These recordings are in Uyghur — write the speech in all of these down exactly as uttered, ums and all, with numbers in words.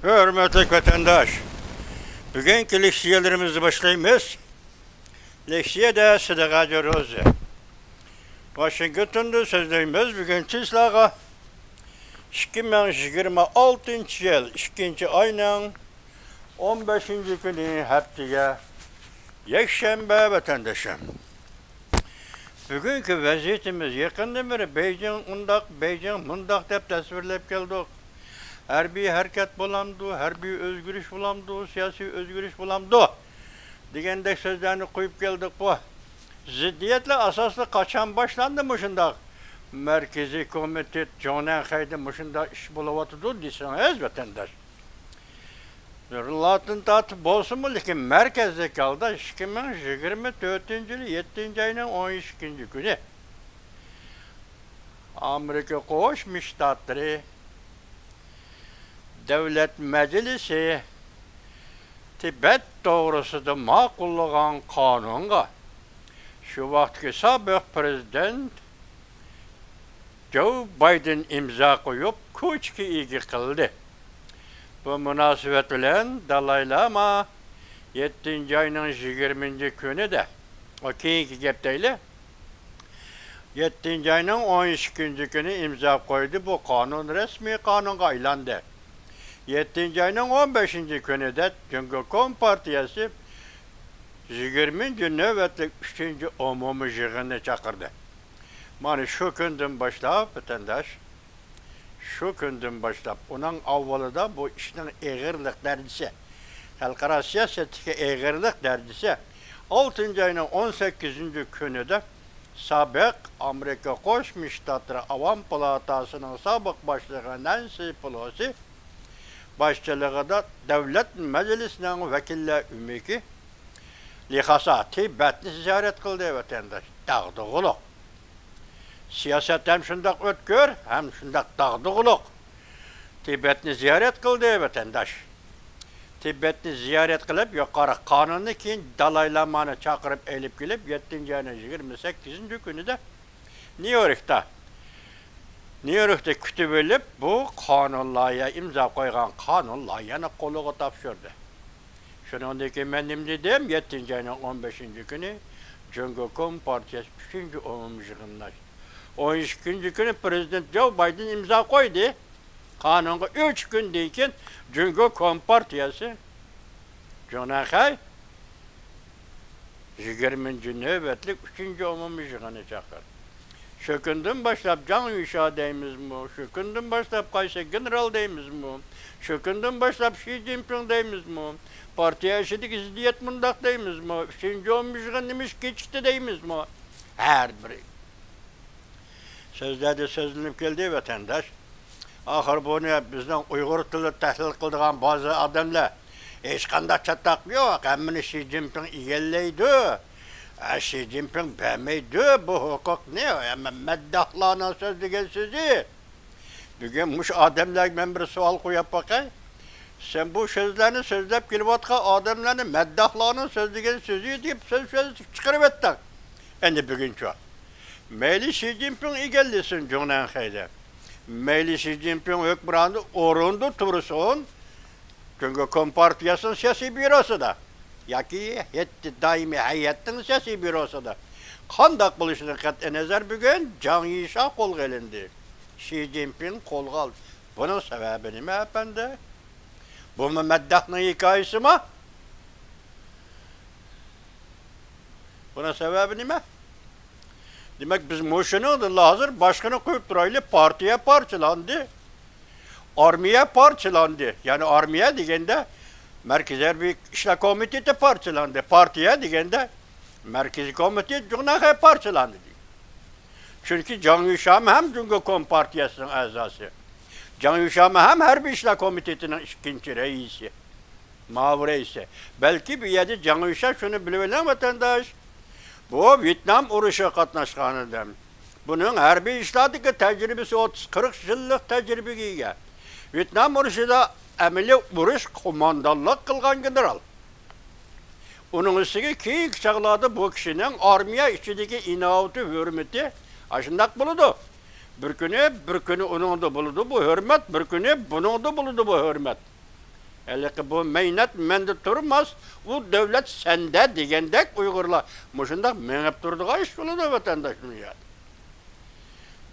ھۆرمەتلىك ۋەتەنداش، بۈگۈنكى لېكسىيەلىرىمىزنى باشلايمىز. لېكسىيەدە سىدىق ھاجى روزى. ۋاشىنگتوندا سۆزلەيمىز. بۈگۈن چىسلاغا ئىككى مىڭ يىگىرمە ئالتىنچى يىل ئىككىنچى ئاينىڭ ئون بەشىنچى كۈنى، ھەپتىگە يەكشەنبە ۋەتەندىشىم. بۈگۈنكى ۋەزىيىتىمىز، يېقىندىن بېرى بېيجىڭ ئۇنداق، بېيجىڭ مۇنداق دەپ تەسۋىرلەپ كەلدۇق. ھەربىي ھەرىكەت بولامدۇ، ھەربىي ئۆزگىرىش بولامدۇ، سىياسىي ئۆزگىرىش بولامدۇ دېگەندەك سۆزلەرنى قويۇپ كەلدۇق. بۇ زىددىيەتلەر ئاساسلىق قاچان باشلاندى مۇشۇنداق؟ مەركىزىي كومىتېت جۇڭنەنخەيدە مۇشۇنداق ئىش بولۇۋاتىدۇ دېسىڭىز، ۋەتەنداش. زۇرۇللاتىن تارتىپ بولسىمۇ، لېكىن مەركەزدىكى ھالدا ئىككى مىڭ يىگىرمە تۆتىنچى يىلى يەتتىنچى ئاينىڭ ئون ئىككىنچى كۈنى ئامېرىكا قوشما شتاتلىرى دۆلەت مەجلىسى تىبەت توغرىسىدا ماقۇللىغان قانۇنغا شۇ ۋاقىتتىكى سابىق پىرېزىدېنت جو بايدېن ئىمزا قويۇپ، كوچىكى ئىگە قىلدى. بۇ مۇناسىۋەت بىلەن دالاي لاما يەتتىنچى ئاينىڭ يىگىرمىنچى كۈنىدە، ئۇ كېيىنكى گەپ دەيلى، يەتتىنچى ئاينىڭ ئون ئىككىنچى كۈنى ئىمزا قويدى. بۇ قانۇن رەسمىي قانۇنغا ئايلاندى. يەتتىنچى ئاينىڭ ئون بەشىنچى كۈنىدە جۇڭگو كومپارتىيەسى يىگىرمىنچى نۆۋەتلىك ئۈچىنچى ئومۇمىي يىغىننى چاقىردى. مانا شۇ كۈندىن باشلاپ، ۋەتەنداش، شۇ كۈندىن باشلاپ، ئۇنىڭ ئاۋۋالىدا بۇ ئىشنىڭ ئېغىرلىق دەرىجىسى، خەلقئارا سىياسەتتىكى ئېغىرلىق دەرىجىسى، ئالتىنچى ئاينىڭ ئون سەككىزىنچى كۈنىدە سابىق ئامېرىكا قوشما شتاتلىرى ئاۋام پالاتاسىنىڭ سابىق باشلىقى نەنسى پېلوسى باشچىلىقىدا دۆلەت مەجلىسىنىڭ ۋەكىللەر ئۆمىكى لىخاسا تىبەتنى زىيارەت قىلدى، ۋەتەنداش. داغدۇغىلىق. سىياسەت ھەم شۇنداق ئۆتكۈر، ھەم شۇنداق داغدۇغىلىق. تىبەتنى زىيارەت قىلدى، ۋەتەنداش. تىبەتنى زىيارەت قىلىپ، يۇقىرى قانۇننى، كېيىن دالاي لامانى چاقىرىپ ئېلىپ كېلىپ، يەتتىنچى ئاينىڭ يىگىرمە سەككىزىنچى كۈنىدە نيۇ يوركتا، نيۇ يوركتا كۈتۈۋېلىپ، بۇ قانۇن لايىھە، ئىمزا قويغان قانۇن لايىھەنى قولىغا تاپشۇردى. شۇنىڭدىن كېيىن مەن نېمە دېدىم؟ يەتتىنچى ئاينىڭ ئون بەشىنچى كۈنى جۇڭگو كومپارتىيەسى ئۈچىنچى ئومۇمىي يىغىنى، ئون ئىككىنچى كۈنى پىرېزىدېنت جو بايدېن ئىمزا قويدى. قانۇنغا ئۈچ كۈندىن كېيىن جۇڭگو كومپارتىيەسى جۇڭنەنخەي يىگىرمىنچى نۆۋەتلىك ئۈچىنچى ئومۇمىي يىغىنى چاقىردى. شۇ كۈندىن باشلاپ جاڭ يۈشا دەيمىزمۇ، شۇ كۈندىن باشلاپ قايسى گېنېرال دەيمىزمۇ، شۇ كۈندىن باشلاپ شى جىنپىڭ دەيمىزمۇ، پارتىيە ئىچىدىكى زىددىيەت مۇنداق دەيمىزمۇ، ئۈچىنچى ئومۇمىي يىغىن نېمىشقا كېچىكتى دەيمىزمۇ، ھەر بىرى سۆزلەردە سۆزلىنىپ كەلدى، ۋەتەنداش. ئاخىر بۇنى بىزنىڭ ئۇيغۇر تىلىدا تەھلىل قىلىدىغان بەزى ئادەملەر، ھېچقانداق چاتاق يوق، ھەممىنى شى جىنپىڭ ئىگىلەيدۇ، ئە، شى جىنپىڭ بەرمەيدۇ بۇ ھوقۇقنى، ھەممە مەدداھلارنىڭ سۆزلىگەن سۆزى. بۈگۈن مۇشۇ ئادەملەرگە مەن بىر سوئال قويۇپ باقاي. سەن بۇ سۆزلەرنى سۆزلەپ كېلىۋاتقان ئادەملەرنى مەدداھلارنىڭ سۆزلىگەن سۆزى دەپ سۆز، سۆز چىقىرىۋەتتىڭ. ئەمدى بۈگۈنچۇ؟ مەيلى شى جىنپىڭ ئىگىلىسۇن جۇڭنەنخەيدە، مەيلى شى جىنپىڭ ھۆكۈمراندا ئورۇندا تۇرسۇن، جۇڭگو كومپارتىيەسىنىڭ سىياسىي بيۇروسىدا ياكى ھەتتا دائىمىي ھەيئەتنىڭ سىياسىي بيۇروسىدا، قانداق بولۇشىدىن قەتئىينەزەر، بۈگۈن جاڭ يىشا قولغا ئېلىندى. شى جىنپىڭ قولغا ئالدى. بۇنىڭ سەۋەبى نېمە، ئەپەندى؟ بۇمۇ مەدداھنىڭ ھېكايىسىما؟ بۇنىڭ سەۋەبى نېمە؟ دېمەك، بىز مۇشۇنىڭدىنلا ھازىر باشقىنى قويۇپ تۇرايلى، پارتىيە پارچىلاندى، ئارمىيە پارچىلاندى. يەنى ئارمىيە دېگەندە مەركىزىي ھەربىي ئىشلار كومىتېتى پارچىلاندى، پارتىيە دېگەندە مەركىزىي كومىتېت جۇڭنەنخەي پارچىلاندى. چۈنكى جاڭ يۈشامۇ ھەم جۇڭگو كومپارتىيەسىنىڭ ئەزاسى. جاڭ يۈشامۇ ھەم ھەربىي ئىشلار كومىتېتىنىڭ ئىككىنچى رەئىسى، ماۋۇ رەئىسى. بەلكى بۇ يەردە جاڭ يۈشا شۇنى بىلىۋېلىڭ، ۋەتەنداش. بۇ ۋيېتنام ئۇرۇشىغا قاتناشقان ئادەم. بۇنىڭ ھەربىي ئىشلاردىكى تەجرىبىسى ئوتتۇز، قىرىق يىللىق تەجرىبىگە ئىگە. ۋيېتنام ئۇرۇشىدا ئەمەلىي ئۇرۇش قوماندانلىق قىلغان گېنېرال. ئۇنىڭ ئۈستىگە كېيىنكى چاغلاردا بۇ كىشىنىڭ ئارمىيە ئىچىدىكى ئىناۋىتى، ھۆرمىتى ئاشۇنداق بولىدۇ. بىر كۈنى، بىر كۈنى ئۇنىڭدا بولىدۇ بۇ ھۆرمەت، بىر كۈنى بۇنىڭدا بولىدۇ بۇ ھۆرمەت. ھېلىقى بۇ مەينەت مەندە تۇرماس، ئۇ دۆلەت سەندە دېگەندەك ئۇيغۇرلار مۇشۇنداق مېڭىپ تۇرىدىغان ئىش بولىدۇ، ۋەتەنداش، دۇنيادا.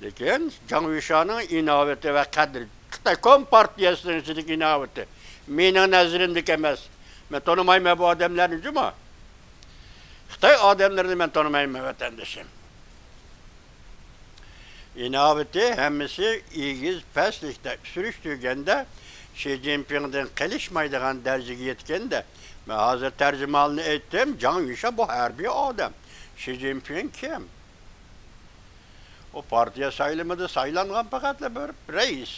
لېكىن جاڭ يۈشانىڭ ئىناۋىتى ۋە قەدرى، خىتاي كومپارتىيەسىنىڭ ئىچىدىكى ئىناۋىتى، مېنىڭ نەزىرىمدىكى ئەمەس. مەن تونۇمايمەن بۇ ئادەملەرنى جۇمۇ. خىتاي ئادەملىرىنى مەن تونۇمايمەن، ۋەتەندىشىم. ئىناۋىتى ھەممىسى ئېگىز پەسلىكتە سۈرۈشتۈرگەندە، شى جىنپىڭدىن قېلىشمايدىغان دەرىجىگە يەتكەندە، مەن ھازىر تەرجىمىھالىنى ئېيتتىم، جاڭ يۈشا بۇ ھەربىي ئادەم. شى جىنپىڭ كىم؟ ئۇ پارتىيە سايلىمىدا سايلانغان پەقەتلا بىر رەئىس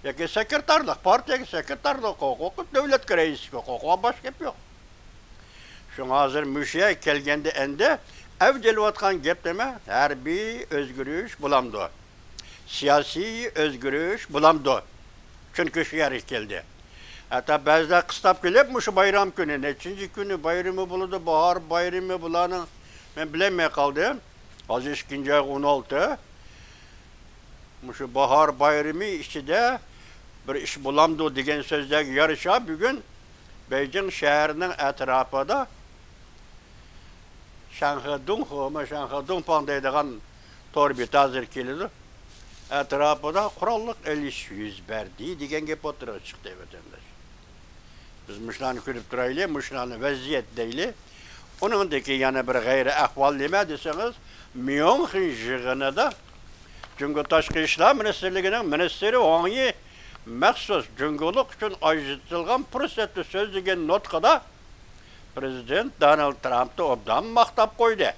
ياكى سېكرېتارلىق، پارتىيەگە سېكرېتارلىق ھوقۇقى، دۆلەتكە رەئىسلىك ھوقۇقى بار، باشقا گەپ يوق. شۇڭا ھازىر مۇشۇ يەرگە كەلگەندە ئەمدى ئەۋج ئېلىۋاتقان گەپ نېمە؟ ھەربىي ئۆزگىرىش بولامدۇ؟ سىياسىي ئۆزگىرىش بولامدۇ؟ چۈنكى شۇ يەرگە كەلدى. ھەتتا بەزىلەر قىستاپ كېلىپ، مۇشۇ بايرام كۈنى، نەچچىنچى كۈنى بايرىمى بولىدۇ، باھار بايرىمى بۇلارنىڭ، مەن بىلەلمەي قالدىم. ھازىر ئىككىنچى ئايغا ئون ئالتە. مۇشۇ باھار بايرىمى ئىچىدە بىر ئىش بولامدۇ دېگەن سۆزلەرگە يارىشا، بۈگۈن بېيجىڭ شەھىرىنىڭ ئەتراپىدا شەنخې دۇڭخېما، شەنخې دۇڭپاڭ دەيدىغان تور بېتى ھازىر كېلىدۇ. ئەتراپىدا قوراللىق ئېلىش يۈز بەردى دېگەن گەپ ئوتتۇرىغا چىقتى، ۋەتەنداش. بىز مۇشۇلارنى كۆرۈپ تۇرايلى، مۇشۇلارنى ۋەزىيەت دەيلى. ئۇنىڭدىكى يەنە بىر غەيرىي ئەھۋال نېمە دېسىڭىز، ميۇنخېن يىغىنىدا جۇڭگو تاشقى ئىشلار مىنىستىرلىكىنىڭ مىنىستىرى ۋاڭ يى مەخسۇس جۇڭگولۇق ئۈچۈن ئاجرىتىلغان پۇرسەتتە سۆزلىگەن نۇتقىدا پىرېزىدېنت دونالد ترامپنى ئوبدان ماختاپ قويدى.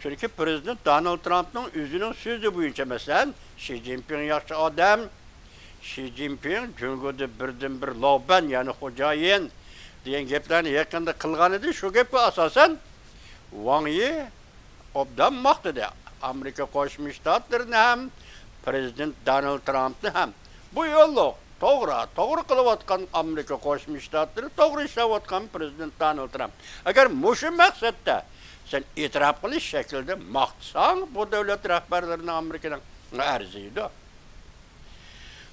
چۈنكى پىرېزىدېنت دونالد ترامپنىڭ ئۆزىنىڭ سۆزى بويىچە، مەسىلەن، شى جىنپىڭ ياخشى ئادەم، شى جىنپىڭ جۇڭگودا بىردىنبىر لاۋبەن، يەنى خوجايىن دېگەن گەپلەرنى يېقىندا قىلغانىدى. شۇ گەپكە ئاساسەن، ۋاڭ يى ئوبدان ماختىدى ئامېرىكا قوشما شتاتلىرىنى ھەم، پىرېزىدېنت دونالد ترامپنى ھەم. بۇ يوللۇق، توغرا، توغرا قىلىۋاتقان ئامېرىكا قوشما شتاتلىرى، توغرا ئىشلەۋاتقان پىرېزىدېنت دونالد ترامپ. ئەگەر مۇشۇ مەقسەتتە سەن ئېتىراپ قىلىش شەكلىدە ماختىساڭ، بۇ دۆلەت رەھبەرلىرىنىڭ ئامېرىكىنىڭ ئەرزىيدۇ.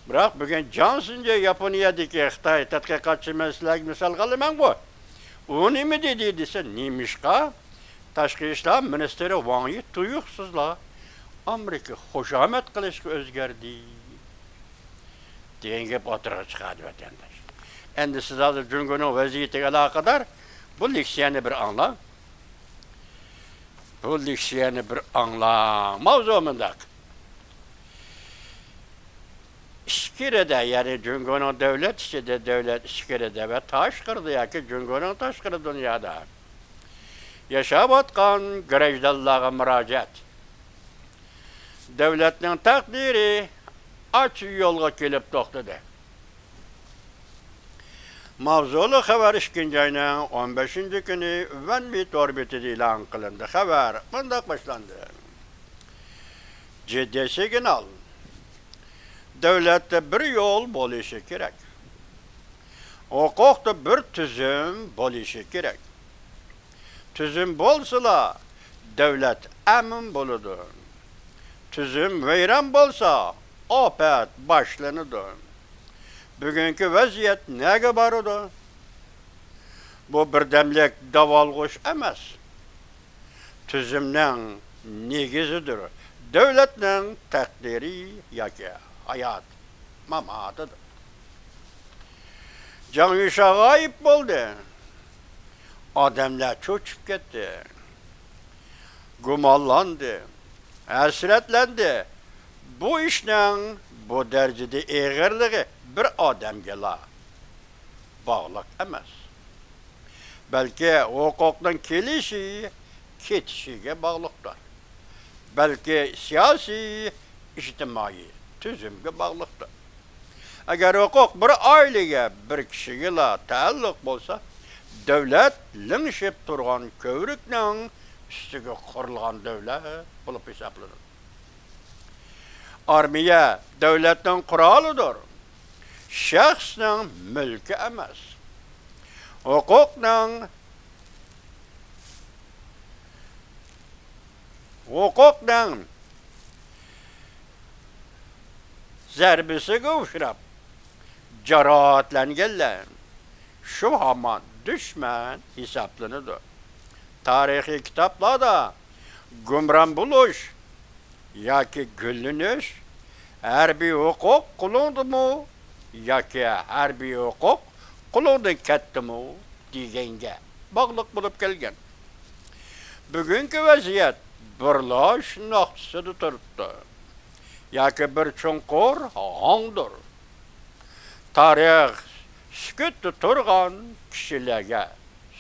بىراق بۈگۈن جاڭ سىنجې ياپونىيەدىكى خىتاي تەتقىقاتچى مەسىلىلەرگە مىسالغا ئالىمەنغۇ. ئۇ نېمە دېدى دېسە، نېمىشقا تاشقى ئىشلار مىنىستىرى ۋاڭ يى تۇيۇقسىزلا ئامېرىكا خۇشامەت قىلىشقا ئۆزگەردى دېگەن گەپ ئوتتۇرىغا چىقاردى، ۋەتەنداش. ئەمدى سىز ھازىر جۇڭگونىڭ ۋەزىيىتىگە ئالاقىدار بۇ لېكسىيەنى بىر ئاڭلاڭ. بۇ لېكسىيەنى بىر ئاڭلاڭ. ماۋزۇ مۇنداق. ئىچكىرىدە، يەنى جۇڭگونىڭ دۆلەت ئىچىدە، دۆلەت ئىچكىرىدە ۋە تاشقىرىدا ياكى جۇڭگونىڭ تاشقىرى دۇنيادا ياشاۋاتقان گراژدانلارغا مۇراجىئەت. دۆلەتنىڭ تەقدىرى ئاچ يولغا كېلىپ توختىدى. ماۋزۇلۇق خەۋەر ئىككىنچى ئاينىڭ ئون بەشىنچى كۈنى ۋەنمى تور بېتىدە ئېلان قىلىندى. خەۋەر مۇنداق باشلاندى. جىددىي سىگنال. دۆلەتتە بىر يول بولۇشى كېرەك. ھوقۇقتا بىر تۈزۈم بولۇشى كېرەك. تۈزۈم بولسىلا، دۆلەت ئەمىن بولىدۇ. تۈزۈم ۋەيران بولسا، ئاپەت باشلىنىدۇ. بۈگۈنكى ۋەزىيەت نەگە بارىدۇ؟ بۇ بىردەملىك داۋالغۇش ئەمەس. تۈزۈمنىڭ نېگىزىدۇر. دۆلەتنىڭ تەقدىرى ياكى ھايات ماماتىدۇر. جاڭ يۈشا غايىب بولدى. ئادەملەر چۆچۈپ كەتتى. گۇمانلاندى. ھەسرەتلەندى. بۇ ئىشنىڭ بۇ دەرىجىدە ئېغىرلىقى بىر ئادەمگىلا باغلىق ئەمەس. بەلكى ھوقۇقنىڭ كېلىشى، كېتىشىگە باغلىقتۇر. بەلكى سىياسىي، ئىجتىمائىي تۈزۈمگە باغلىقتۇر. ئەگەر ھوقۇق بىر ئائىلىگە، بىر كىشىگىلا تەئەللۇق بولسا، دۆلەت لىڭشىپ تۇرغان كۆۋرۈكنىڭ ئۈستىگە قۇرۇلغان دۆلەت بولۇپ ھېسابلىنىدۇ. ئارمىيە دۆلەتنىڭ قورالىدۇر، شەخسنىڭ مۈلكى ئەمەس. ھوقۇقنىڭ، ھوقۇقنىڭ زەربىسىگە ئۇچراپ، جاراھەتلەنگەنلەر، شۇ ھامان دۈشمەن ھېسابلىنىدۇ. تارىخىي كىتابلاردا گۇمران بولۇش ياكى گۈللىنىش، ھەربىي ھوقۇق قولۇڭدىمۇ ياكى ھەربىي ھوقۇق قولۇڭدىن كەتتىمۇ دېگەنگە باغلىق بولۇپ كەلگەن. بۈگۈنكى ۋەزىيەت بىرلا شۇ نۇقتىسىدا تۇرۇپتۇ. ياكى بىر چوڭقۇر ھاڭدۇر. تارىخ سۈكۈتتە تۇرغان كىشىلەرگە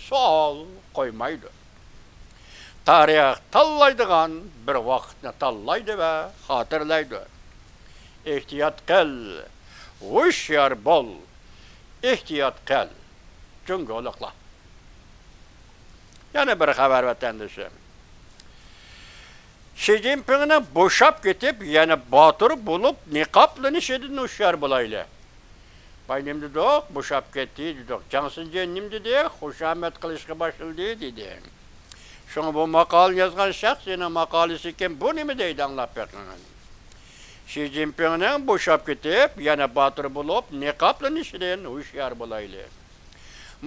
سوئال قويمايدۇ. تارىخ تاللايدىغان بىر ۋاقىتنى تاللايدۇ ۋە خاتىرىلەيدۇ. ئېھتىيات قىل، ھوشيار بول، ئېھتىيات قىل، جۇڭگولۇقلار. يەنە بىر خەۋەر، ۋەتەندىشىم. شى جىنپىڭنىڭ بوشاپ كېتىپ، يەنە باتۇر بولۇپ نىقابلىنىشىدىن ھوشيار بولايلى. باي نېمە دېدۇق؟ بوشاپ كەتتى دېدۇق. جاڭ سىنجېن نېمە دېدى؟ خۇشامەت قىلىشقا باشلىدى دېدى. شۇڭا بۇ ماقالىنى يازغان شەخس يەنە ماقالىسى كىم؟ بۇ نېمە دەيدۇ؟ ئاڭلاپ بېقىڭ. شى جىنپىڭنىڭ بوشاپ كېتىپ، يەنە باتۇر بولۇپ نىقابلىنىشىدىن ھوشيار بولايلى.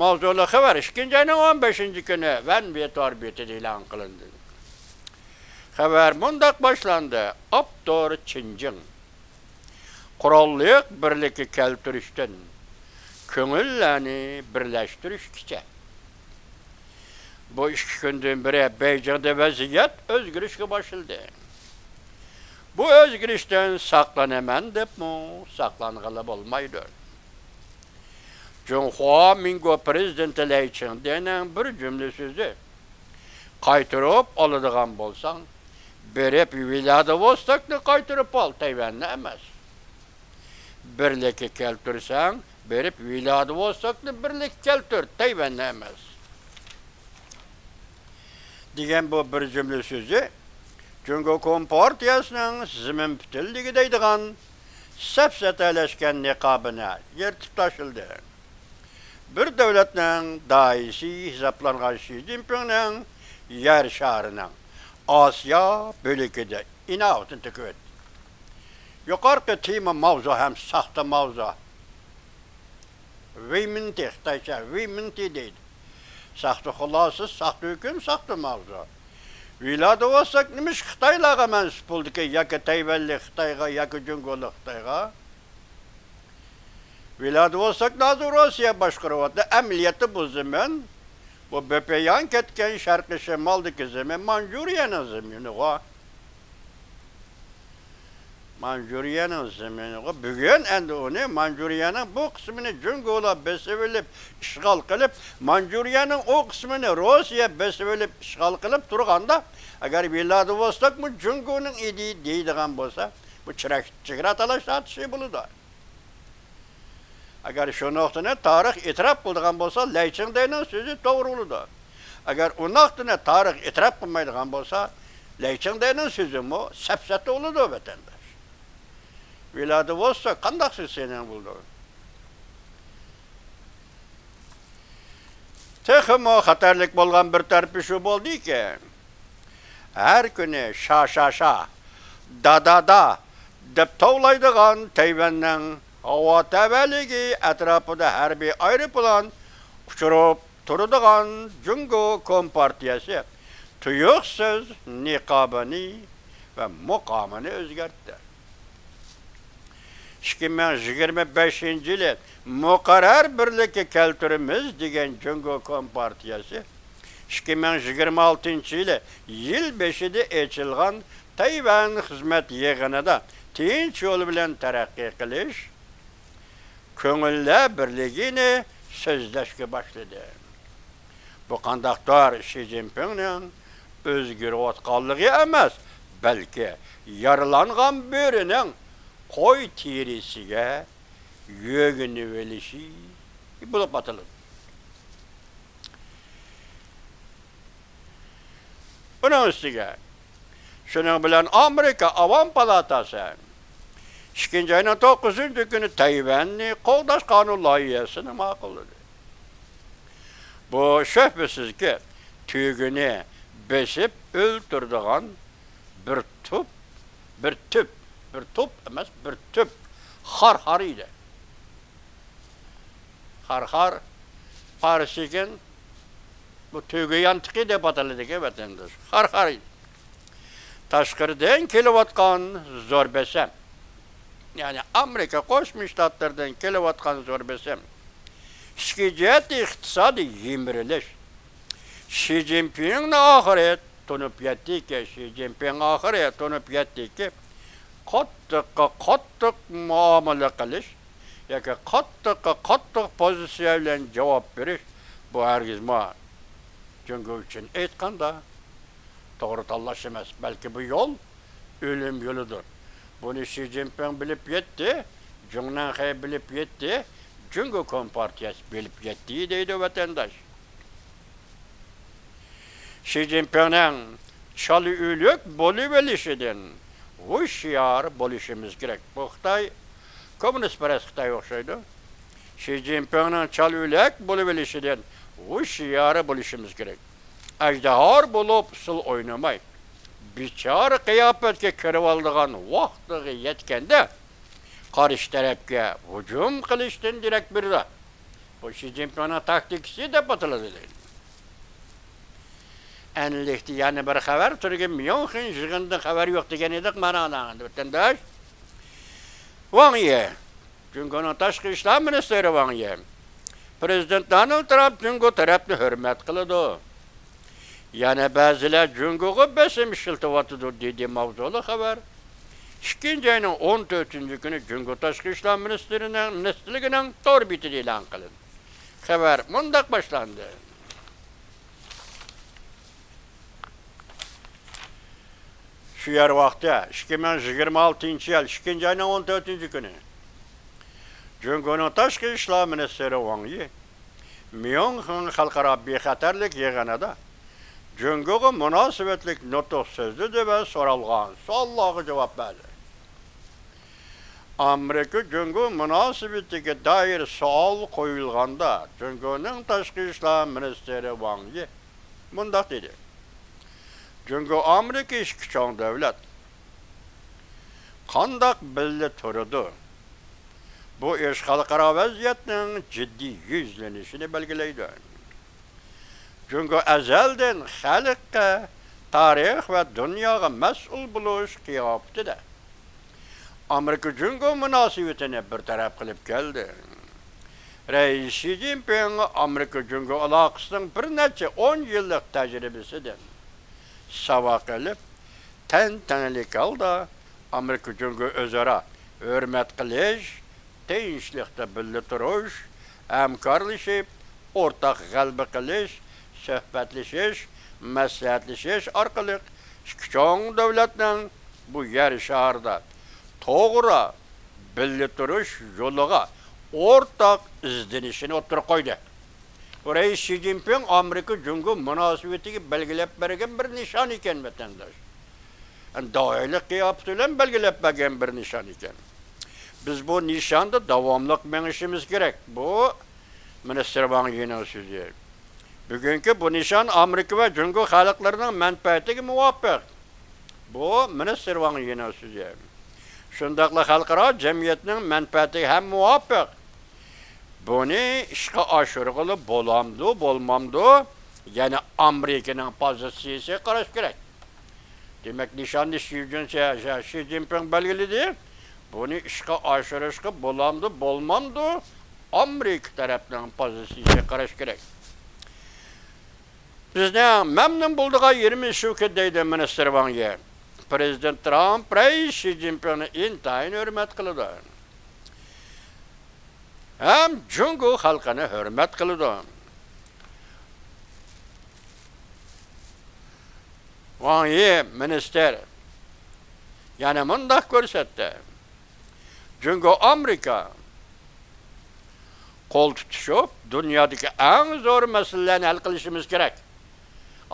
ماۋزۇلۇق خەۋەر ئىككىنچى ئاينىڭ ئون بەشىنچى كۈنى ۋەن ۋېتوار بېتىدە ئېلان قىلىندى. خەۋەر مۇنداق باشلاندى، ئاپتور چېن جىڭ. قوراللىق بىرلىككە كەلتۈرۈشتىن كۆڭۈللەرنى بىرلەشتۈرۈشكىچە. بۇ ئىككى كۈندىن بېرى بېيجىڭدا ۋەزىيەت ئۆزگىرىشكە باشلىدى. بۇ ئۆزگىرىشتىن ساقلىنىمەن دەپمۇ ساقلانغىلى بولمايدۇ. جۇڭخۇا مىڭگو پىرېزىدېنتى لەي چىڭدېنىڭ بىر جۈملە سۆزى، قايتۇرۇپ ئالىدىغان بولساڭ، بېرىپ ۋىلادىۋوستوكنى قايتۇرۇپ ئال، تەيۋەننى ئەمەس. بىرلىككە كەلتۈرسەڭ، بېرىپ ۋىلادىۋوستوكنى بىرلىككە كەلتۈر، تەيۋەننى ئەمەس. دېگەن بۇ بىر جۈملە سۆزى جۇڭگو كومپارتىيەسىنىڭ زېمىن پۈتۈنلۈكى دەيدىغان سەپسەتەلەشكەن نىقابىنى يىرتىپ تاشلىدى. بىر دۆلەتنىڭ داھىيسى ھېسابلانغان شى جىنپىڭنىڭ يەر شارىنىڭ ئاسىيا بۆلىكىدە ئىناۋىتىنى تۆكۈۋەتتى. يۇقىرىقى تېما ماۋزۇ ھەم ساختا ماۋزۇ. ۋېيمىنتى، خىتايچە ۋېيمىنتى دەيدۇ. ساختا خۇلاسە، ساختا ھۆكۈم، ساختا ماۋزۇ. ۋىلادىۋوستوك نېمىش خىتايلارغا مەنسۇپ بولدىكى، ياكى تەيۋەنلىك خىتايغا، ياكى جۇڭگولۇق خىتايغا؟ ۋىلادىۋوستوكنى ھازىر روسىيە باشقۇرۇۋاتىدۇ. ئەمەلىيەتتە بۇ زېمىن، بۇ بۆپەييان كەتكەن شەرقىي شىمالدىكى زېمىن مانجۇرىيەنىڭ زېمىنىغۇ. مانجۇرىيەنىڭ زېمىنىغۇ. بۈگۈن ئەندى ئۇنى، مانجۇرىيەنىڭ بۇ قىسمىنى جۇڭگولار بېسىۋېلىپ، ئىشغال قىلىپ، مانجۇرىيەنىڭ ئۇ قىسمىنى روسىيە بېسىۋېلىپ، ئىشغال قىلىپ تۇرغاندا، ئەگەر ۋىلادىۋوستوكمۇ جۇڭگونىڭ ئىدى دەيدىغان بولسا، بۇ چىراغ چېگرا تالاش تارتىشى بولىدۇ. ئەگەر شۇ نۇقتىنى تارىخ ئېتىراپ قىلىدىغان بولسا، لەي چىڭدەينىڭ سۆزى توغرا بولىدۇ. ئەگەر ئۇ نۇقتىنى تارىخ ئېتىراپ قىلمايدىغان بولسا، لەي چىڭدەينىڭ سۆزىمۇ سەپسەتە بولىدۇ، ۋەتەنداش. ۋىلادىۋوستوك قانداق سېنىڭ بولىدۇ؟ تېخىمۇ خەتەرلىك بولغان بىر تەرىپى شۇ بولدىكى، ھەر كۈنى شا شا شا، دا دا دا دەپ توۋلايدىغان تەيۋەننىڭ ھاۋا تەۋەلىكى ئەتراپىدا ھەربىي ئايروپىلان ئۇچۇرۇپ تۇرىدىغان جۇڭگو كومپارتىيەسى تۇيۇقسىز نىقابىنى ۋە مۇقامىنى ئۆزگەرتتى. ئىككى مىڭ يىگىرمە بەشىنچى يىلى مۇقەررەر بىرلىككە كەلتۈرىمىز دېگەن جۇڭگو كومپارتىيەسى ئىككى مىڭ يىگىرمە ئالتىنچى يىلى يىل بېشىدا ئېچىلغان تەيۋەن خىزمەت يىغىنىدا تىنچ يول بىلەن تەرەققىي قىلىش، كۆڭۈللەر بىرلىكىنى سۆزلەشكە باشلىدى. بۇ قانداقتۇر شى جىنپىڭنىڭ ئۆزگىرىۋاتقانلىقى ئەمەس، بەلكى يارىلانغان بۆرىنىڭ قوي تېرىسىگە يۆگىنىۋېلىشى بولۇپ ئاتىلىدۇ. ئۇنىڭ ئۈستىگە، شۇنىڭ بىلەن ئامېرىكا ئاۋام پالاتاسى ئىككىنچى ئاينىڭ توققۇزىنچى كۈنى تەيۋەننى قوغداش قانۇن لايىھەسىنى ماقۇللىدى. بۇ، شۈبھىسىزكى، تۈگىنى بېسىپ ئۆلتۈرىدىغان بىر تۈپ، بىر تۈپ، بىر توپ ئەمەس، بىر تۈپ خار خار ئىدى. خار خار، خارسىگىن، بۇ تۆگە يانتىقى دەپ ئاتىلىدىكەن ۋەتەنداش. خار خار. تاشقىرىدىن كېلىۋاتقان زور بېسىم. يەنى ئامېرىكا قوشما شتاتلىرىدىن كېلىۋاتقان زور بېسىم. ئىچكى جەھەتتە ئىقتىسادىي يىمىرىلىش. شى جىنپىڭنى ئاخىرى تونۇپ يەتتىكى، شى جىنپىڭ ئاخىرى تونۇپ يەتتىكى، قاتتىققا قاتتىق مۇئامىلە قىلىش ياكى قاتتىققا قاتتىق پوزىتسىيە بىلەن جاۋاب بېرىش، بۇ ھەرگىزمۇ جۇڭگو ئۈچۈن ئېيتقاندا توغرا تاللاش ئەمەس، بەلكى بۇ يول ئۆلۈم يولىدۇر. بۇنى شى جىنپىڭ بىلىپ يەتتى، جۇڭ نەنخې بىلىپ يەتتى، جۇڭگو كومپارتىيەسى بىلىپ يەتتى دەيدۇ ۋەتەنداش. شى جىنپىڭنىڭ چالا ئۆلۈك بولۇۋېلىشىدىن ھوشيار بولۇشىمىز كېرەك. بۇ خىتاي، كوممۇنىستپەرەس خىتايغا ئوخشايدۇ. شى جىنپىڭنىڭ چالا ئۆلۈك بولۇۋېلىشىدىن ھوشيار بولۇشىمىز كېرەك. ئەجدىھار بولۇپ ئۇسسۇل ئوينىماي، بىچارە قىياپەتكە كىرىۋالىدىغان ۋاقتىغا يەتكەندە، قارشى تەرەپكە ھۇجۇم قىلىشتىن دېرەك بېرىدۇ. بۇ شى جىنپىڭنىڭ تاكتىكىسى دەپ ئاتىلىدۇ دەيدۇ. ئەنلىكتە يەنە بىر خەۋەر، تۈرگە ميۇنخېن يىغىنىدىن خەۋەر يوق دېگەن ئىدۇق، مانا، ئانا، ۋەتەنداش. ۋاڭ يى، جۇڭگونىڭ تاشقى ئىشلار مىنىستىرى ۋاڭ يى، پرېزىدېنت دونالد ترامپ جۇڭگو تەرەپنى ھۆرمەت قىلىدۇ. يەنە بەزىلەر جۇڭگوغا بېسىم ئىشلىتىۋاتىدۇ، دېدى ماۋزۇلۇق خەۋەر. ئىككىنچى ئاينىڭ ئون تۆتىنچى كۈنى جۇڭگو تاشقى ئىشلار مىنىستىرىنىڭ، مىنىستىرلىكىنىڭ تور بېتىدە ئېلان قىلىندى. خەۋەر مۇنداق باشلاندى. شۇ يەر ۋاقتى، ئىككى مىڭ يىگىرمە ئالتىنچى يىل ئىككىنچى ئاينىڭ ئون تۆتىنچى كۈنى، جۇڭگونىڭ تاشقى ئىشلار مىنىستىرى ۋاڭ يى ميۇنخېن خەلقئارا بىخەتەرلىك يىغىنىدا جۇڭگوغا مۇناسىۋەتلىك نۇتۇق سۆزلىدى ۋە سورالغان سوئاللارغا جاۋاب بەردى. ئامېرىكا جۇڭگو مۇناسىۋىتىگە دائىر سوئال قويۇلغاندا، جۇڭگونىڭ تاشقى ئىشلار مىنىستىرى ۋاڭ يى مۇنداق دېدى: جۇڭگو ئامېرىكا ئىككى چوڭ دۆلەت قانداق بىللە تۇرىدۇ؟ بۇ ئىش خەلقئارا ۋەزىيەتنىڭ جىددىي يۈزلىنىشىنى بەلگىلەيدۇ. جۇڭگو ئەزەلدىن خەلققە، تارىخ ۋە دۇنياغا مەسئۇل بولۇش قىياپىتىدە ئامېرىكا جۇڭگو مۇناسىۋىتىنى بىر تەرەپ قىلىپ كەلدى. رەئىس شى جىنپىڭ ئامېرىكا جۇڭگو ئالاقىسىنىڭ بىر نەچچە ئون يىللىق تەجرىبىسىدىن ساۋاق ئېلىپ، تەنتەنىلىك ھالدا ئامېرىكا جۇڭگو ئۆزئارا ھۆرمەت قىلىش، تىنچلىقتا بىللە تۇرۇش، ھەمكارلىشىپ، ئورتاق غەلىبە قىلىش، سۆھبەتلىشىش، مەسلىھەتلىشىش ئارقىلىق ئىككى چوڭ دۆلەتنىڭ بۇ يەر شارىدا توغرا بىللە تۇرۇش يولىغا ئورتاق ئىزدىنىشىنى ئوتتۇرىغا قويدى. بۇ رەئىس شى جىنپىڭ ئامېرىكا جۇڭگو مۇناسىۋىتىگە بەلگىلەپ بەرگەن بىر نىشان ئىكەن، ۋەتەنداش. دائىرىلىك قىياپىتى بىلەن بەلگىلەپ بەرگەن بىر نىشان ئىكەن. بىز بۇ نىشاندا داۋاملىق مېڭىشىمىز كېرەك. بۇ مىنىستىر ۋاڭ يىنىڭ سۆزى. بۈگۈنكى بۇ نىشان ئامېرىكا ۋە جۇڭگو خەلقلىرىنىڭ مەنپەئەتىگە مۇۋاپىق. بۇ مىنىستىر ۋاڭ يىنىڭ سۆزى. شۇنداقلا خەلقئارا جەمئىيەتنىڭ مەنپەئەتىگە ھەم مۇۋاپىق. بۇنى ئىشقا ئاشۇرغىلى بولامدۇ، بولمامدۇ؟ يەنە ئامېرىكىنىڭ پوزىتسىيىسىگە قاراش كېرەك. دېمەك، نىشاننى شى جىن-، شى جىنپىڭ بەلگىلىدى. بۇنى ئىشقا ئاشۇرۇشقا بولامدۇ، بولمامدۇ؟ ئامېرىكا تەرەپنىڭ پوزىتسىيىسىگە قاراش كېرەك. بىزنىڭ مەمنۇن بولىدىغان يېرىمىز شۇكى، دەيدۇ مىنىستىر ۋاڭ يى. پرېزىدېنت ترامپ رەئىس شى جىنپىڭنى ئىنتايىن ھۆرمەت قىلىدۇ. ھەم جۇڭگو خەلقىنى ھۆرمەت قىلىدۇ. ۋاڭ يى مىنىستىر يەنە مۇنداق كۆرسەتتى: جۇڭگو ئامېرىكا قول تۇتۇشۇپ، دۇنيادىكى ئەڭ زور مەسىلىلەرنى ھەل قىلىشىمىز كېرەك.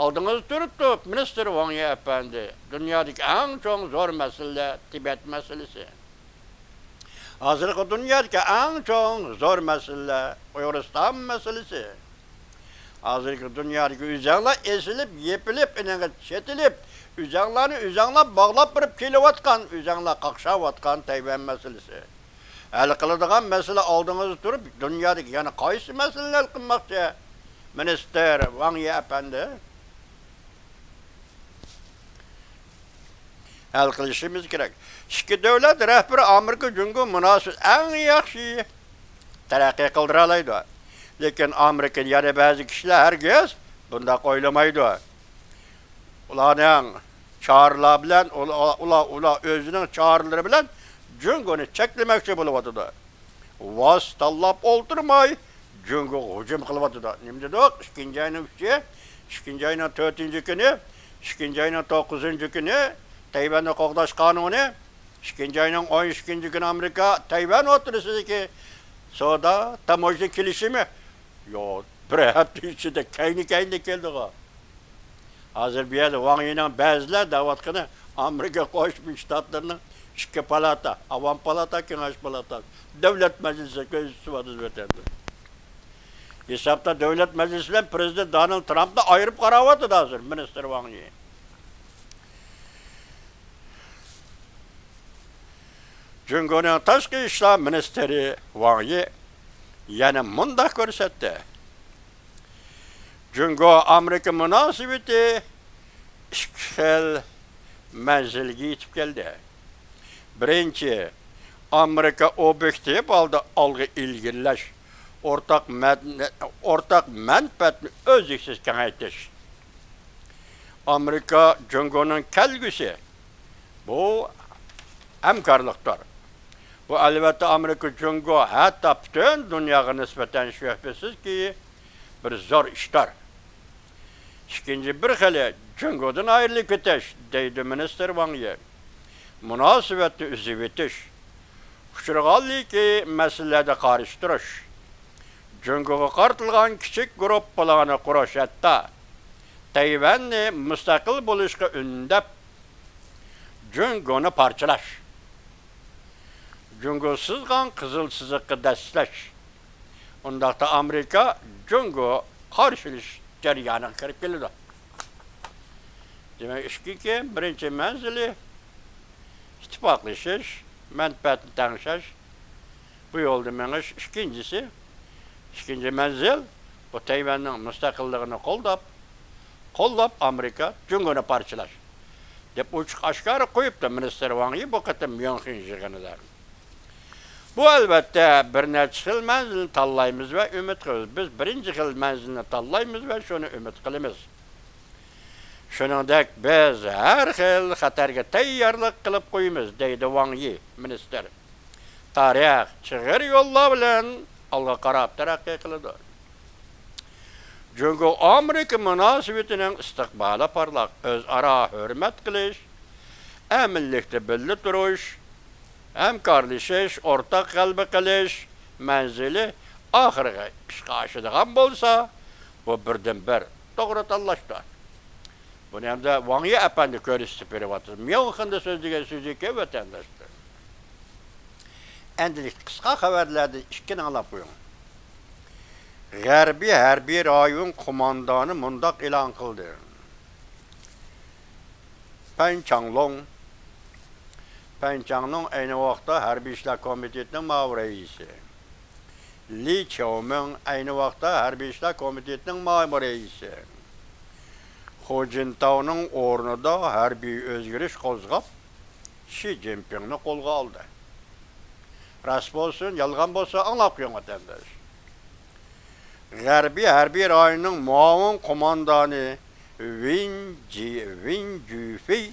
ئالدىڭىزدا تۇرۇپتۇ مىنىستىر ۋاڭ يى ئەپەندى، دۇنيادىكى ئەڭ چوڭ زور مەسىلىلەر تىبەت مەسىلىسى. ھازىرقى دۇنيادىكى ئەڭ چوڭ زور مەسىلىلەر ئۇيغۇرىستان مەسىلىسى. ھازىرقى دۇنيادىكى ئۆزەڭلار ئېسىلىپ، يېپىلىپ، ئېنىڭغا چېتىلىپ، ئۆزەڭلارنى ئۆزەڭلار باغلاپ بېرىپ كېلىۋاتقان، ئۆزەڭلار قاقشاۋاتقان تەيۋەن مەسىلىسى. ھەل قىلىدىغان مەسىلە ئالدىڭىزدا تۇرۇپ، دۇنيادىكى يەنە قايسى مەسىلىنى ھەل قىلماقچى؟ مىنىستىر ۋاڭ يى ئەپەندى، ھەل قىلىشىمىز كېرەك. ئىككى دۆلەت رەھبىرى ئامېرىكا جۇڭگو مۇناسىۋىتى ئەڭ ياخشى تەرەققىي قىلدۇرالايدۇ. لېكىن ئامېرىكىدا يەنە بەزى كىشىلەر ھەرگىز بۇنداق ئويلىمايدۇ. ئۇلارنىڭ چارىلار بىلەن، ئۇلا-، ئۇلار، ئۇلار ئۆزىنىڭ چارىلىرى بىلەن جۇڭگونى چەكلىمەكچى بولۇۋاتىدۇ. ۋاسىتە تاللاپ ئولتۇرماي، جۇڭگوغا ھۇجۇم قىلىۋاتىدۇ. نېمە دېدۇق؟ ئىككىنچى ئاينىڭ ئۈچى، ئىككىنچى ئاينىڭ تۆتىنچى كۈنى، ئىككىنچى ئاينىڭ توققۇزىنچى كۈنى تەيۋەننى قوغداش قانۇنى، ئىككىنچى ئاينىڭ ئون ئىككىنچى كۈنى ئامېرىكا تەيۋەن ئوتتۇرىسىدىكى سودا، تاموژنا كېلىشىمى. يو، بىر ھەپتە ئىچىدە كەينى-كەينىدە كەلدىغۇ. ھازىر بۇ يەردە ۋاڭ يىنىڭ بەزىلەر دەۋاتقىنى ئامېرىكا قوشما شتاتلىرىنىڭ ئىككى پالاتا، ئاۋام پالاتا، كېڭەش پالاتاسى، دۆلەت مەجلىسى كۆزىتىۋاتىدۇ ۋەتەندە. ھېسابتا دۆلەت مەجلىسى بىلەن پىرېزىدېنت دونالد ترامپنى ئايرىپ قاراۋاتىدۇ ھازىر مىنىستىر ۋاڭ يى. جۇڭگونىڭ تاشقى ئىشلار مىنىستىرى ۋاڭ يى يەنە مۇنداق كۆرسەتتى: جۇڭگو ئامېرىكا مۇناسىۋىتى ئىككى خىل مەنزىلگە يېتىپ كەلدى. بىرىنچى، ئامېرىكا ئوبيېكتىپ ھالدا ئالغا ئىلگىرىلەش، ئورتاق مەن-، ئورتاق مەنپەئەتنى ئۈزلۈكسىز كېڭەيتىش. ئامېرىكا جۇڭگونىڭ كەلگۈسى، بۇ ھەمكارلىقتۇر. بۇ، ئەلۋەتتە، ئامېرىكا جۇڭگو، ھەتتا پۈتۈن دۇنياغا نىسبەتەن شۈبھىسىزكى، بىر زور ئىشتۇر. ئىككىنچى بىر خىلى جۇڭگودىن ئايرىلىپ كېتىش، دەيدۇ مىنىستىر ۋاڭ يى. مۇناسىۋەتنى ئۈزۈۋېتىش، ئۇچرىغانلىكى مەسىلىلەردە قارشى تۇرۇش، جۇڭگوغا قارىتىلغان كىچىك گۇرۇپپىلارنى قۇرۇش، ھەتتا تەيۋەننى مۇستەقىل بولۇشقا ئۈندەپ، جۇڭگونى پارچىلاش، جۇڭگو سىزغان قىزىل سىزىققا دەسسەش. ئۇنداقتا ئامېرىكا جۇڭگو قارشىلىشىش جەريانىغا كىرىپ كېلىدۇ. دېمەك، ئىككى، بىرىنچى مەنزىلى ئىتتىپاقلىشىش، مەنپەئەتنى تەڭشەش، بۇ يولدا مېڭىش. ئىككىنچىسى، ئىككىنچى مەنزىل، بۇ تەيۋەننىڭ مۇستەقىللىقىنى قوللاپ، قوللاپ ئامېرىكا جۇڭگونى پارچىلاش، دەپ ئوچۇق ئاشكارا قويۇپتۇ مىنىستىر ۋاڭ يى بۇ قېتىم ميۇنخېن يىغىنىدا. بۇ، ئەلۋەتتە، بىر نەچچە خىل مەنزىلنى تاللايمىز ۋە ئۈمىد قىلىمىز. بىز بىرىنچى خىل مەنزىلنى تاللايمىز ۋە شۇنى ئۈمىد قىلىمىز. شۇنىڭدەك بىز ھەر خىل خەتەرگە تەييارلىق قىلىپ قويىمىز، دەيدۇ ۋاڭ يى مىنىستىر. تارىخ چىغىر يوللار بىلەن ئالغا قاراپ تەرەققىي قىلىدۇ. جۇڭگو ئامېرىكا مۇناسىۋىتىنىڭ ئىستىقبالى پارلاق، ئۆزئارا ھۆرمەت قىلىش، ئەمىنلىكتە بىللە تۇرۇش، ھەمكارلىشىش، ئورتاق غەلىبە قىلىش مەنزىلى ئاخىرىغا ئىشقا ئاشىدىغان بولسا، بۇ بىردىنبىر توغرا تاللاشتۇر. بۇنى ئەمدى ۋاڭ يى ئەپەندى كۆرسىتىپ بېرىۋاتىدۇ. ميۇنخېندا سۆزلىگەن سۆزى ئىكەن، ۋەتەنداشلار. ئەمدى قىسقا خەۋەرلەردىن ئىككىنى ئاڭلاپ قويۇڭ. غەربىي ھەربىي رايون قوماندانى مۇنداق ئېلان قىلدى. پەن چاڭلۇڭ، پەن چاڭلۇڭ ئەينى ۋاقىتتا ھەربىي ئىشلار كومىتېتىنىڭ مۇئاۋىن رەئىسى. لى چياۋمىڭ ئەينى ۋاقىتتا ھەربىي ئىشلار كومىتېتىنىڭ مۇئاۋىن رەئىسى. خۇ جىنتاۋنىڭ ئورنىدا ھەربىي ئۆزگىرىش قوزغاپ، شى جىنپىڭنى قولغا ئالدى. راست بولسۇن، يالغان بولسا ئاڭلاپ قويۇڭ، ۋەتەنداش. غەربىي ھەربىي رايوننىڭ مۇئاۋىن قوماندانى ۋىن جى-، ۋىن جۈفېي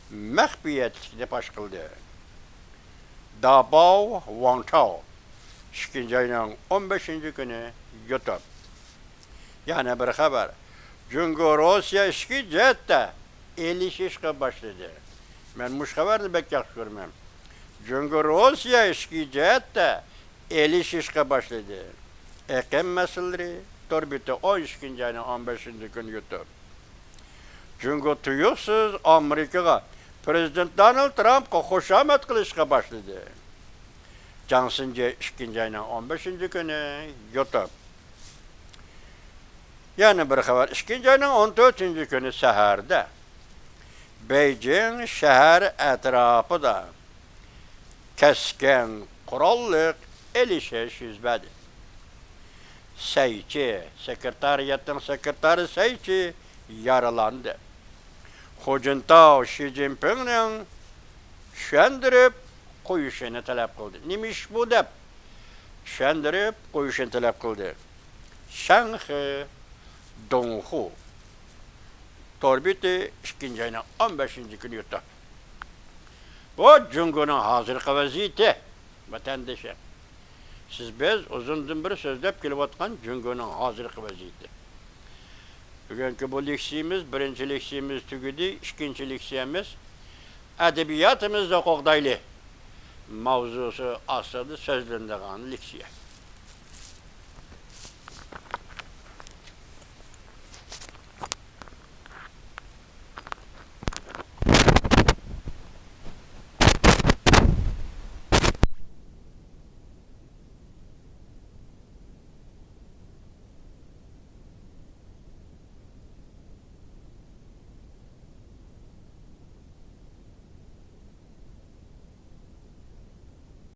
مەخپىيەتلىكنى پاش قىلدى. داباۋ ۋاڭتاۋ، ئىككىنچى ئاينىڭ ئون بەشىنچى كۈنى يۇتۇپ. يەنە بىر خەۋەر. جۇڭگو روسىيە ئىچكى جەھەتتە ئېلىشىشقا باشلىدى. مەن مۇشۇ خەۋەرنى بەك ياخشى كۆرىمەن. جۇڭگو روسىيە ئىچكى جەھەتتە ئېلىشىشقا باشلىدى. ئېقىم مەسىلىلىرى تور بېتى، ئون ئىككىنچى ئاينىڭ ئون بەشىنچى كۈنى يۇتۇپ. جۇڭگو تۇيۇقسىز ئامېرىكىغا، پىرېزىدېنت دونالد ترامپقا خۇشامەت قىلىشقا باشلىدى. جاڭ سىنجې ئىككىنچى ئاينىڭ ئون بەشىنچى كۈنى يۇتۇپ. يەنە بىر خەۋەر، ئىككىنچى ئاينىڭ ئون تۆتىنچى كۈنى سەھەردە بېيجىڭ شەھەر ئەتراپىدا كەسكىن قوراللىق ئېلىشىش يۈز بەردى. سەيچى، سېكرېتارىيەتنىڭ سېكرېتارى سەيچى يارىلاندى. خۇجىنتاۋ شى جىنپىڭنىڭ چۈشەندۈرۈپ قويۇشىنى تەلەپ قىلدى. نېمە ئىش بۇ دەپ چۈشەندۈرۈپ قويۇشىنى تەلەپ قىلدى. شەنخې دۇڭخۇ تور بېتى، ئىككىنچى ئاينىڭ ئون بەشىنچى كۈنى يۇتۇپ. بۇ جۇڭگونىڭ ھازىرقى ۋەزىيىتى، ۋەتەندىشىم. سىز بىز ئۇزۇندىن بېرى سۆزلەپ كېلىۋاتقان جۇڭگونىڭ ھازىرقى ۋەزىيىتى. بۈگۈنكى بۇ لېكسىيىمىز، بىرىنچى لېكسىيىمىز تۈگىدى، ئىككىنچى لېكسىيەمىز ئەدەبىياتىمىزنى قوغدايلى ماۋزۇسى ئاستىدا سۆزلىنىدىغان لېكسىيە.